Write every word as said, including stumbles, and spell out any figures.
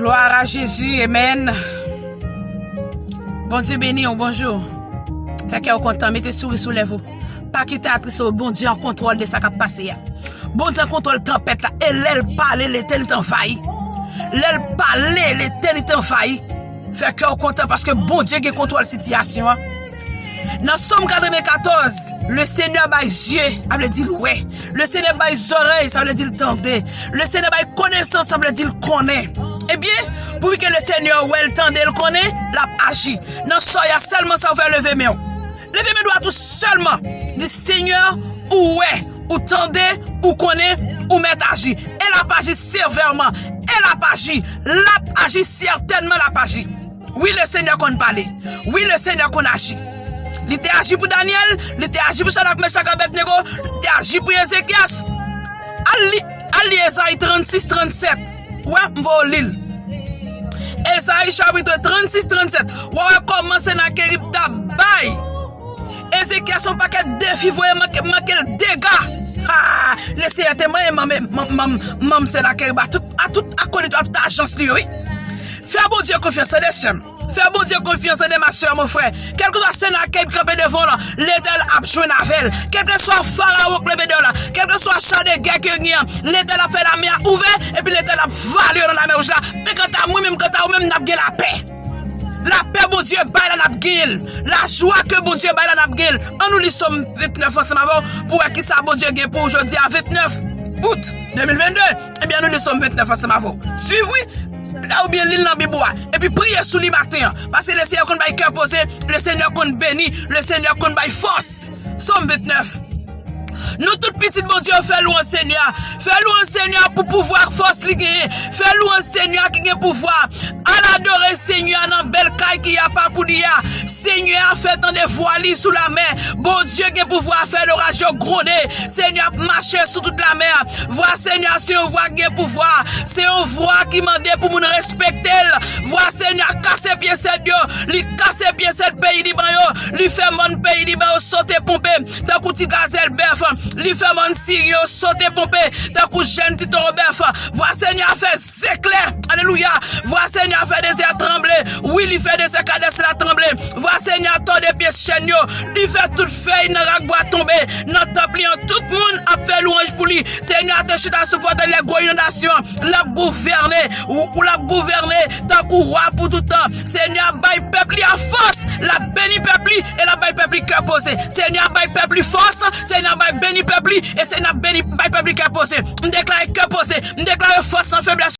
Gloire à Jésus, amen. Bondye beni w, bonjou. Fè kè w kontan, mete souri sou lèv ou. Pa kite atris ou, Bondye an kontwòl de sa k ap pase a. Bondye an kontwòl tanpèt la, e lè l pale, letènite anvayi. Lè l pale, letènite anvayi. Fè kè w kontan paske Bondye gen kontwòl sitiyasyon an. Nan Sòm katrevenkatòz, le Senyè bay zye, sa vle di l wè. Le Senyè bay zòrèy, sa vle di l tande. Le Senyè bay konesans, sa vle di l konnen. Ebyen, pouki ke le Senyè wè l, tande l, konnen, l ap aji. Nan sòy a sèlman sa w fè, leve men w. Leve men dwat ou sèlman. Di, Senyè, ou wè, ou tande, ou konnen, ou mèt aji. E l ap aji sevèman. E l ap aji. L ap aji sètènman, l ap aji. Wi, le Senyè konn pale. Wi, le Senyè konn aji. Li te aji pou Danyèl, li te aji pou Chadrak, Mechak, Abèdnego, li te aji pou Ezekyas. Al li, al li Ezayi trannsis, trannsèt. Wè, m voye w li l. Ezayi chapit trannsis, trannsèt. W a wè kòman Senakerib t ap bay Ezekyas yon pakèt defi, voye manke, manke l dega. Ha! Le Senyè te manyen manm, manm, manm, manm Senakerib a tout, a tout akolit, a tout ajans li yo, wi. Fè Bondye konfyans, tande, sè m. Fè Bondye konfyans, tande, ma sè, mon frè. Kèlkeswa Senakerib kanpe devan w lan, Letènèl ap jwenn avè l. Kèlkeswa Farawon k leve deyò la, kèlkeswa cha de gè ke gen an, Letènèl ap fè lamè a ouvè, epi Letènèl ap vale yo nan Lamè Wouj la. Men kanta mwen menm, kanta ou menm, n ap gen lapè. Lapè Bondye bay la, n ap genyen l. Lajwa ke Bondye bay la, n ap genyen l. Ann nou li Sòm ventnèf ansanm avè w pou wè kisa Bondye gen pou w jodi a, ventnèf out de mil vennde. Ebyen, ann nou li Sòm ventnèf ansanm avè w. Swiv, wi. Lè ou byen li l nan Bib ou a. Epi priye sou li maten an. Paske le Senyè konn bay kè poze, le Senyè konn beni, le Senyè konn bay fòs. Sòm ventnèf. Nou tout pitit Bondye yo, fè lwanj Senyè a. Fè lwanj Senyè a pou pouvwa ak fòs li genyen. Fè lwanj Senyè a ki gen pouvwa. Al adore Senyè a nan bèl kay ki apa pou li a. Senyè a fè tande vwa li sou lamè. Bondye gen pouvwa fè loraj yo gwonde. Senyè ap mache sou tout lamè a. Vwa Senyè a se yon vwa ki gen pouvwa. Se yon vwa ki mande pou moun respekte l. Vwa Senyè a kase pye sèd yo. Li kase pye sèd peyi Liban yo. Li fè mòn peyi Liban yo sote ponpe tankou ti gazèl bèf. Li fè mòn Siri yo sote ponpe tankou jèn ti towo bèf. Vwa Senyè a fè zeklè. Alelouya. Vwa Senyè a fè dezè a tranble. Wi, li fè dezè Kadès la tranble. Vwa Senyè a tòde pye chèn yo. Li fè tout fèy nan rakbwa tonbe. Nan tanp li an, tout moun ap fè lwanj pou li. Senyè a te chita sou fòtèy lè gwo inondasyon. L ap gouvène. Ou, ou l ap gouvène tankou wa pou tout tan. Senyè a bay pèp li a fòs. L ap beni pèp li e l ap bay pèp li kè poze. Senyè a bay pèp li fòs. Senyè a bay beni pèp li e Senyè a beni, bay pèp li kè poze. M deklare kè poze. M deklare fòs nan feblès.